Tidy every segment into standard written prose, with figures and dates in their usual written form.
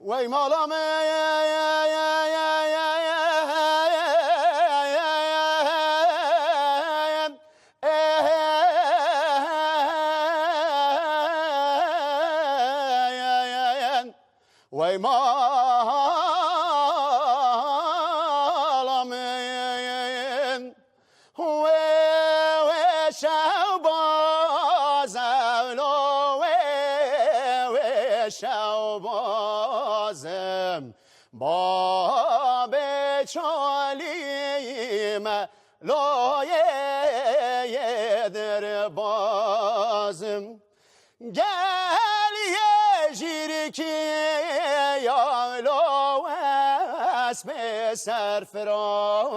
وەی ماڵا me وەی ماڵا من وێ وێ شەو بازم لۆ وێ وێ شەو بازم با بێ چالیمە لۆ دەربازم گەل یێ ژیرکی یا لۆ وەسپێ سەرفرازم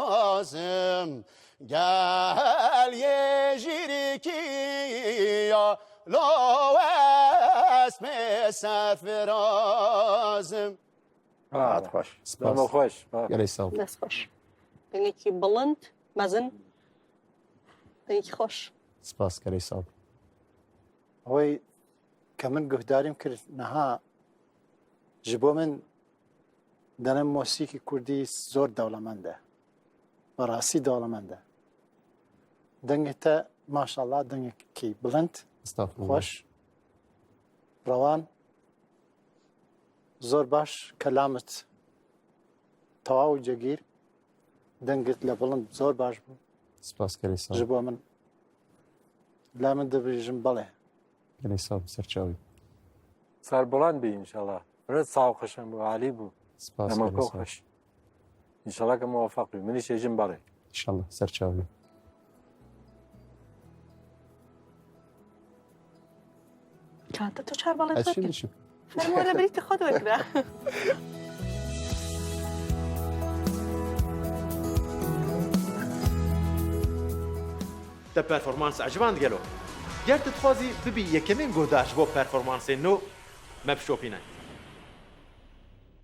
گەل یێ ژیرکی یا لۆ وەسپێ سەرفرازم. ساعت خۆش. دەمە خۆش. گەلەی ساڵ. دەست خۆش. دەنگێکی بڵند مەزن دەنگێکی خۆش. سپاس گەلەی ساڵ. ئەوەی کە من گوهداریم کرد نەها ji بۆ من دەڵێم مۆسیکی کوردی زۆر دەوڵەمەندە بەڕاستی دەوڵەمەندە دەنگت تە ماشاءاللە دەنگێکی بڵند خۆش ڕەوان زۆر باش کەلامت تەواو جێگیر دەنگت لە بڵند زۆر باش بوو سپاس کەری ساڵ بۆ من لا من دەبێژم بەڵێ گەلی ساڵ سەرچاوی سەر بڵند بی ئینشەڵا برد ساو قەشەنگ بوو عالی بوو سپاس ئەمە گەلی کۆ ساڵ خۆش ئینشەڵا کە موفق بی منیش ێژم بەڵێ ئینشەڵا سەرچاوی کاتە تۆ چار بەڵێ ئەچی وەرگر. نشم فەرموو لە بریتی خۆت وەرگرە. Te performans eciband gelo? Ger tu dixwazî bibî yekemîn guhdar ji bo performansên nû, me bişopîne.